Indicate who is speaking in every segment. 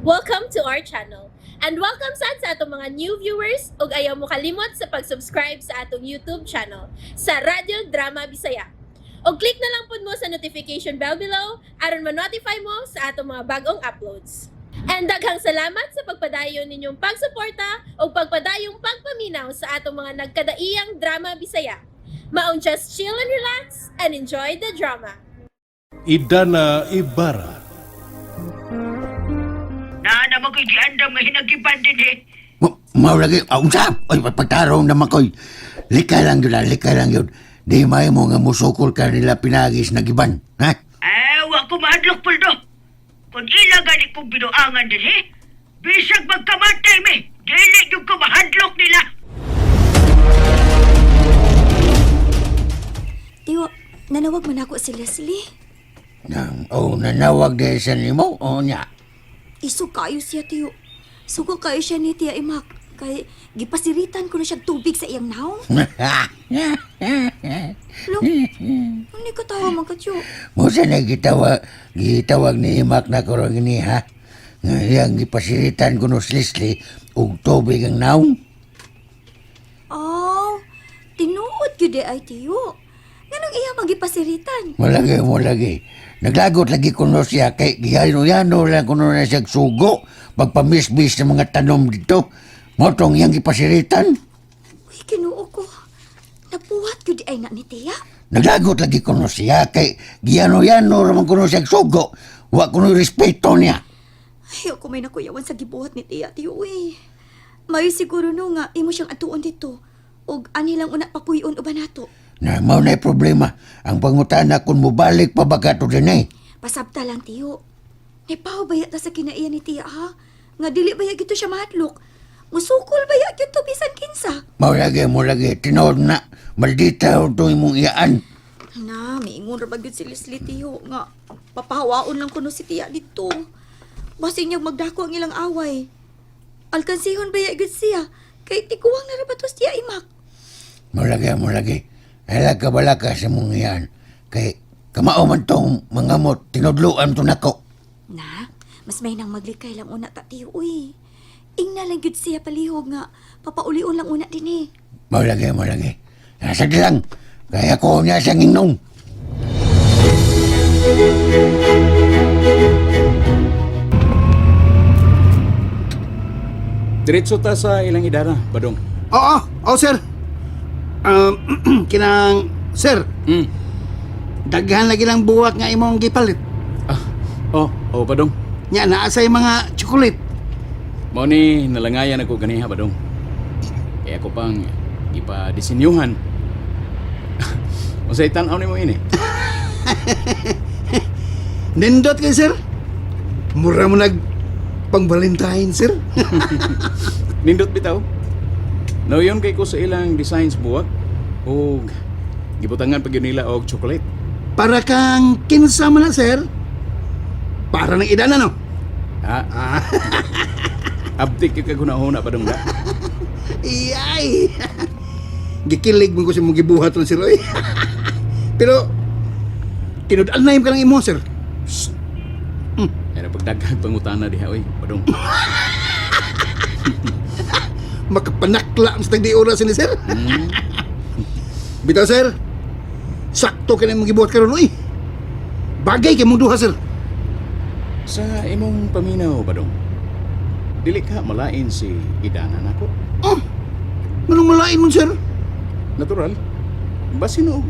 Speaker 1: Welcome to our channel. And welcome sad sa atong mga new viewers ug ayaw mo kalimot sa pag-subscribe sa atong YouTube channel sa Radyo Drama Bisaya. Og click na lang pud mo sa notification bell below aron ma-notify mo sa atong mga bagong uploads. And daghang salamat sa pagpadayon ninyong pagsuporta ug pagpadayong pagpaminaw sa atong mga nagkadaiyang drama Bisaya. Maong just chill and relax and enjoy the drama.
Speaker 2: Idana Ibarra.
Speaker 3: Na naman ko'y giandam nga hinagiban din eh.
Speaker 4: Mao lagi, ah, unsa? Oy, pagtarong naman ko'y. Likay lang yun, ah, likay lang yun. Di may mo nga musukol ka nila pinagis na giban, ha?
Speaker 3: Eh, wa ko mahadlok, Puldo. Kung ila gani kong binuangan din eh, bisag magkamatay mi, dili yung ko mahadlok nila.
Speaker 5: Tiyo, nanawag man ako si Leslie.
Speaker 4: Nang, oh, nanawag dahil sa nimo, oh, nya.
Speaker 5: Iso kayo siya, Tiyo. Sugo kayo siya ni Tia Imak. Kay gipasiritan ko na siya tubig sa iyang naong. Lo, ano ka tawa man ka, Tiyo?
Speaker 4: Musa na gitawa, gitawag ni Imak na karon ni ha? Nga iyang gipasiritan ko no si Leslie og tubig ang naong.
Speaker 5: Aw, tinuod gyud di ay, Tiyo. Nganong iya magipasiritan?
Speaker 4: Malagi, malagi. Naglagot lagi ko no siya kay gihano-yano lang kuno na siya sugo pagpamismis ng mga tanom dito. Motong iyang gipasiritan.
Speaker 5: Uy, Kinuo ko. Napuhat gyud di ay na ni Tia.
Speaker 4: Naglagot lagi ko no siya kay gihano-yano raman kuno siya sugo. Wa kuno respeto niya.
Speaker 5: Ay, ako may nakuyawan sa gibuhat ni Tia, Tiyo, uy. Mayo siguro no nga imo siyang atuon dito. Og ani lang una papuyon uban nato.
Speaker 4: Na mao na problema. Ang pangutana kung mobalik pa ba ka to din eh.
Speaker 5: Pasabta lang, tiyo. Naipaw ba yata sa kinaiya ni tiya, ha? Nga dili ba gito siya mahadlok? Musukol ba ya gito bisan kinsa?
Speaker 4: Mao lagi, mo lagi. Tinuod na. Maldita ito imong iyaan.
Speaker 5: Na, miingon ra ba gyud si Leslie, tiyo? Nga, papahawaon lang kuno si tiya dito. Basin niyang magdako ang ilang away. Alkansihon ba ya gyud siya? Kay tiguang na ra ba to si tiya imak?
Speaker 4: Mo lagi, mo lagi. Hala ka bala ka sa mong iyaan. Kay kamao man tong mga mot, tinudluan to nako.
Speaker 5: Na, mas may nang maglikay lang una ta, tiyo, uy. Ingna lang gyud siya palihog nga, papaulion lang una din eh.
Speaker 4: Mo lagi, mo lagi. Nasa lang. Kaya ko niya siyang inong.
Speaker 6: Diretso ta sa ilang idara, Badong.
Speaker 7: Oo, oo sir. Kinang sir, daghan lagi lang buwak nga imong gipalit.
Speaker 6: Ah, oh, oh, Badong.
Speaker 7: Nya naa say mga chocolate.
Speaker 6: Mao ni nalangayan ako ganiha, Badong. Kaya ako pang ipa-disenyuhan. Unsay tan-aw nimo ini?
Speaker 7: Nindot kay sir. Mura mo nag pang Valentine sir.
Speaker 6: Nindot bitaw. Nauyon kay ko sa ilang designs buwak og gibutangan pa gyud nila og chocolate.
Speaker 7: Para kang kinsa man na sir. Para ng idana no.
Speaker 6: Ah,
Speaker 7: Ah,
Speaker 6: abtik gyud kag hunahuna Badong da.
Speaker 7: iyay. Gikilig mo ko sa mong gibuhat ron sir oy. Pero tinud-an na ka lang imo sir.
Speaker 6: Ay pagdaghang pangutana diha oy, Badong.
Speaker 7: Makapanakla ang sa tagdi oras ni sir. Bitaw sir. Sakto ka na imong gibuhat karon oy. Bagay kay mong duha sir.
Speaker 6: Sa imong paminaw, Badong. Dili ka malain si Idana nako.
Speaker 7: Oh. Manong malain mo sir?
Speaker 6: Natural. Basin og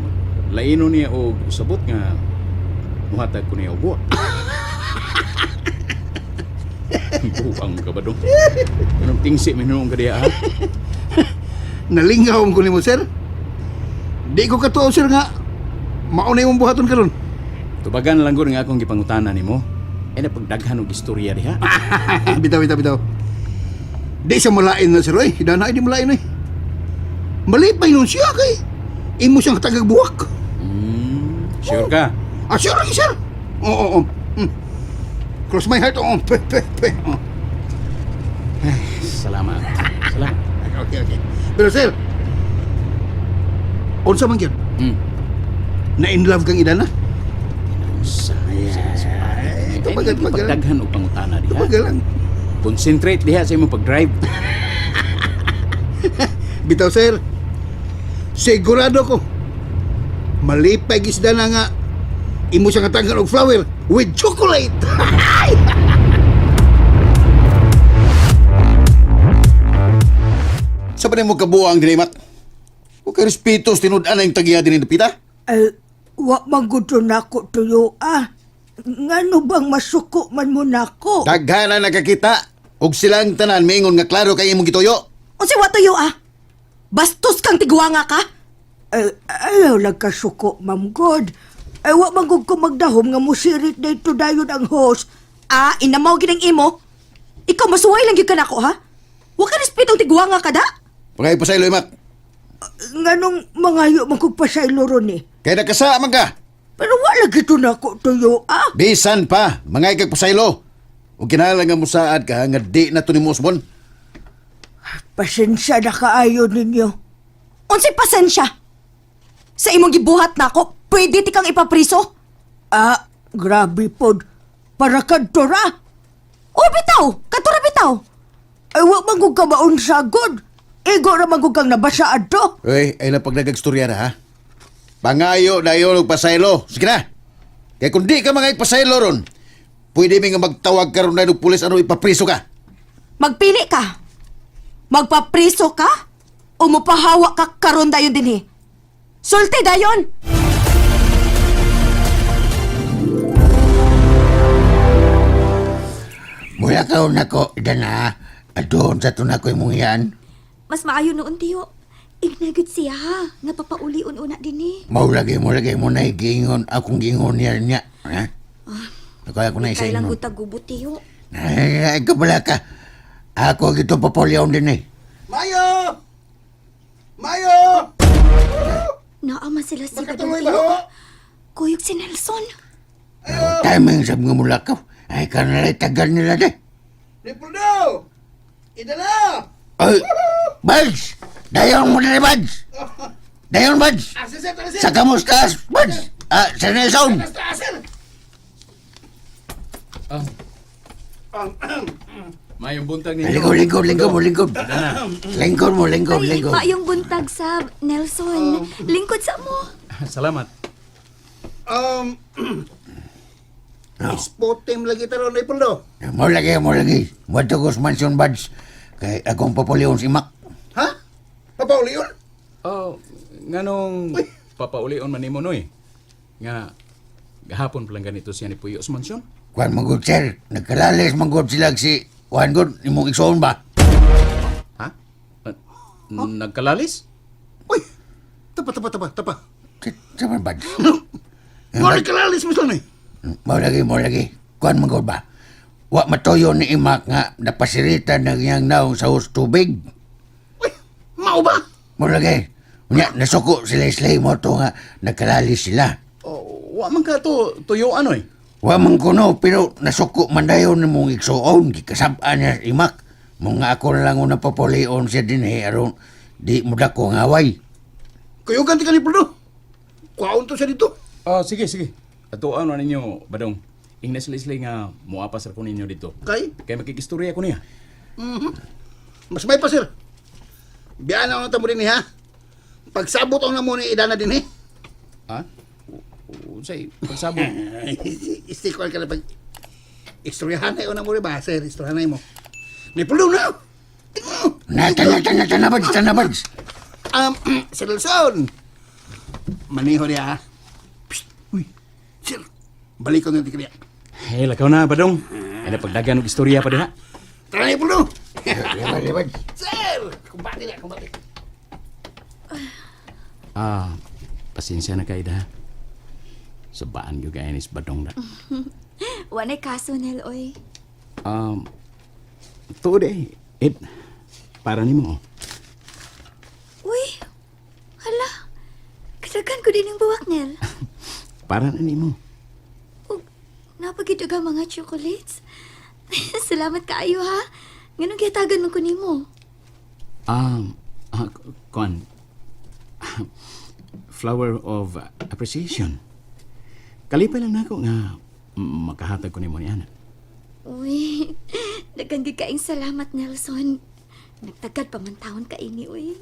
Speaker 6: laino niya og sabot nga muhatag ko niya og buwak. Buang ka ba dong? Anong tingsi minuong ka diya ha?
Speaker 7: Nalingaw ko nimo sir. Di ko katuo sir nga mao na imong buhaton karon.
Speaker 6: Tubagan lang gud nga akong gipangutana nimo. Ay napagdaghan og istorya diha.
Speaker 7: Bitaw bitaw bitaw. Di siya malain na sir oy. Idana ay di malain oy. Malipay nun siya kay imo siyang tagagbuwak.
Speaker 6: Sure ka?
Speaker 7: Ah, sure lagi sir. Oo, oo, oo. Cross my heart, oo. Pwe, pwe, pwe. Oo.
Speaker 6: Salamat. Salamat.
Speaker 7: Okay, okay. Pero sir, unsa man gyud? Na in love kang idana?
Speaker 6: Sa
Speaker 7: Ay, tubagal, tubagal.
Speaker 6: Pagdaghan og pangutana diha.
Speaker 7: Tubagal lang.
Speaker 6: Concentrate diha sa imong pag-drive.
Speaker 7: Bitaw sir. Sigurado ko. Malipay gisda na nga imo siyang katanggan og flower with chocolate.
Speaker 8: Sa pa mo kabuang dinay, Mat? Huwag kay respeto sa tinud-an na yung tagiya din dapita.
Speaker 3: Ay, wa man gud to nako tuyo ah. Ngano bang masuko man mo nako?
Speaker 8: Daghan na nakakita. Og silang tanan miingon nga klaro kay imong gituyo.
Speaker 5: Unsa wa tuyo ah? Bastos kang tiguanga ka?
Speaker 3: Ay, ayaw lang kasuko, Ma'am God. Ay, wa man gud ko magdahom nga musirit dito dayon ang host.
Speaker 5: Ah, inamaw gid ang imo. Ikaw masuway lang gyud ka nako ha? Wa ka respetong tiguanga ka da?
Speaker 8: Pangay pa sa ilo, Mat.
Speaker 3: Nganong mangayo man kog pasaylo ron eh.
Speaker 8: Kay nakasa man ka.
Speaker 3: Pero wala gito nako tuyo ah.
Speaker 8: Bisan pa, mangay kag pasaylo. Ug kinahanglan nga musaad ka nga di na to nimo usbon.
Speaker 3: Pasensya na kaayo ninyo.
Speaker 5: Unsay pasensya? Sa imong gibuhat nako, pwede ti kang ipapriso?
Speaker 3: Ah, grabe pod. Para kadto ra.
Speaker 5: O bitaw, katura bitaw.
Speaker 3: Ay, wa man gud ka maunsagod. Igo ra man gud kang nabasa adto.
Speaker 8: Uy, ay na pagdagagstorya na ha. Pangayo na yun og pasaylo. Sige na. Kay kung di ka mangay pasaylo ron, pwede mi nga magtawag karon na og pulis ano ipapriso ka.
Speaker 5: Magpili ka. Magpapriso ka o mupahawa ka karon dayon dinhi. Sulti dayon.
Speaker 4: Mula ka nako, Dana. Adoon sa tunako imong iyan.
Speaker 5: Mas maayo noon tiyo. Ignagod siya ha, nga papauli-un-una dinhi.
Speaker 4: Mao lagi mo lagi mo na giingon akong giingon niya niya. Ha? Kaya ko na isa
Speaker 5: Kailang
Speaker 4: ingon.
Speaker 5: gud tagubot tiyo.
Speaker 4: Ay, ay, kabala ka. Ako gito papulyaon din eh.
Speaker 7: Mayo! Mayo!
Speaker 5: Naa man sila si Badong
Speaker 7: Makatuloy ba
Speaker 5: tiyo.
Speaker 7: ho?
Speaker 5: Kuyog si Nelson.
Speaker 4: Timing sa mga mulakaw. Ay, kanalay tagal nila de.
Speaker 7: Leopoldo! Idala!
Speaker 4: Ay, Buds! Dayon mo na Buds! Dayon, Buds!
Speaker 7: Ah, sir, sir, tara, sir.
Speaker 4: Sa kamustas, Buds! Ah, sa Nelson!
Speaker 7: Basta, sir.
Speaker 6: Mayong buntag ninyo.
Speaker 4: Lingkod, lingkod, lingkod mo, lingkod. Lingkod mo, lingkod,
Speaker 5: Ay,
Speaker 4: lingkod.
Speaker 5: maayong buntag sa Nelson. Lingkod sa mo.
Speaker 6: Salamat.
Speaker 4: Oh.
Speaker 7: Sport team lagi taron Leopoldo.
Speaker 4: Mo lagi, mo lagi. Wadto ko sa mansion, Buds. Kay akong papulyaon si Mac.
Speaker 7: Ha? Papauli yun?
Speaker 6: Oh, nganong papaulion man nimo noy. Nga gahapon pa lang ganito siya ni Puyo sa mansyon.
Speaker 4: Kuan magod, sir. Nagkalalis magod sila si Juan God. Imong igsoon ba?
Speaker 6: Ha? Ah, Nagkalalis?
Speaker 7: Uy! Tapa, tapa, tapa, tapa.
Speaker 4: Sa man, Buds?
Speaker 7: Mura kalalis mo sila eh.
Speaker 4: Mo lagi, mo lagi. Kuan magod ba? Wa matuyo ni Imak nga napasiritan ng iyang naong sa hus tubig.
Speaker 7: Uy! Mao ba?
Speaker 4: Mo lagi. Unya, nasuko sila Leslie mo to nga nagkalalis sila.
Speaker 6: Oh, wa man ka to tuyuan oy.
Speaker 4: Wa man kuno, pero nasuko man dayon ni mong igsuon. Gikasab-an niya si Imak. Mga ako na lang una papulion siya din eh, aron di mo dako ang away.
Speaker 7: Kuyugan ti ka ni Leopoldo. Kuwaon to siya dito.
Speaker 6: Oh, sige, sige. Atuan na ninyo, Badong. Ingna sila sila nga muapas ra ko ninyo dito.
Speaker 7: Kay?
Speaker 6: Kay makikistorya ko niya.
Speaker 7: Mas may pa, sir. Biyaan na ako mo din eh, ha? Pagsabot ang namo ni Idana din eh.
Speaker 6: Ha? Unsay pagsabot?
Speaker 7: Istikol ka na pag... Istoryahan na na mo rin ba, sir? Istoryahan na mo. Leopoldo na! Tingnan mo!
Speaker 4: Na, tana, tana, tana, Buds, tana, Buds.
Speaker 7: Sir Nelson! Maniho niya, ha? Psst! Uy! Sir! Balik ko na di kaniya.
Speaker 6: Hey, lakaw na, Badong. Ay napagdagan og istorya pa diha.
Speaker 7: Tara na, Leopoldo!
Speaker 4: Liban, liban.
Speaker 7: Sir! Kumbati na, kumbati.
Speaker 6: Ah, pasensya na kay da. Sabaan gyud kay ni Badong da.
Speaker 5: Wa nay kaso Nel oy.
Speaker 6: Tuod eh. Ed, para nimo. Oh.
Speaker 5: Uy. Hala. Kadagan ko din ang buwak Nel.
Speaker 6: Para na nimo.
Speaker 5: Ug napagid og ang mga chocolates. Salamat kaayo ha. Nganong gihatagan man ko nimo?
Speaker 6: Ah, kuan. Flower of appreciation. Kalipay lang nako nga makahatag ko nimo ni ana.
Speaker 5: Uy. Daghang gyud kaing salamat, Nelson. Nagtagad pa man taon ka ini, uy.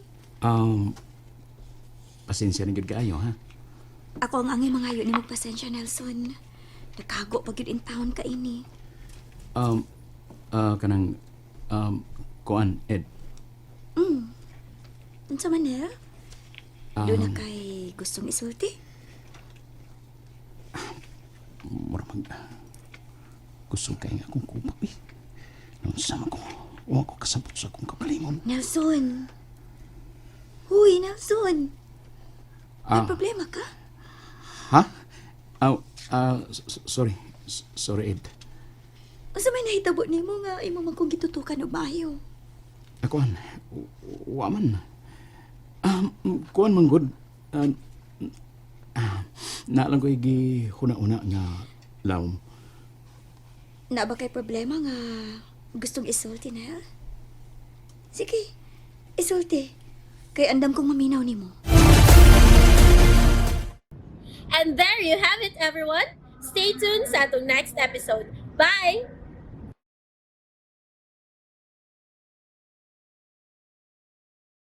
Speaker 6: Pasensya na gyud kaayo ha.
Speaker 5: Ako ang angay mangayo ni magpasensya, Nelson. Nagkago pa gyud in taon ka ini.
Speaker 6: Kanang kuan Ed.
Speaker 5: Unsa man, Nel? Doon na kay gustong isulti?
Speaker 6: Mura mag kusog kay nga akong kubak eh. Nung sama ko, wa ko kasabot sa akong kagalingon.
Speaker 5: Nelson! Huy, Nelson! May
Speaker 6: Ah.
Speaker 5: problema ka?
Speaker 6: Ha? Aw, sorry. Sorry, Ed.
Speaker 5: Unsa may nahitabo nimo nga imo man kong gitutukan og maayo?
Speaker 6: Akuan, wa man. Kuan man gud. Na lang ko gihuna-una nga lawom.
Speaker 5: Na ba kay problema nga gustong isulti, Nel? Sige, isulti. Kay andam kong maminaw nimo.
Speaker 1: And there you have it, everyone. Stay tuned sa atong next episode. Bye!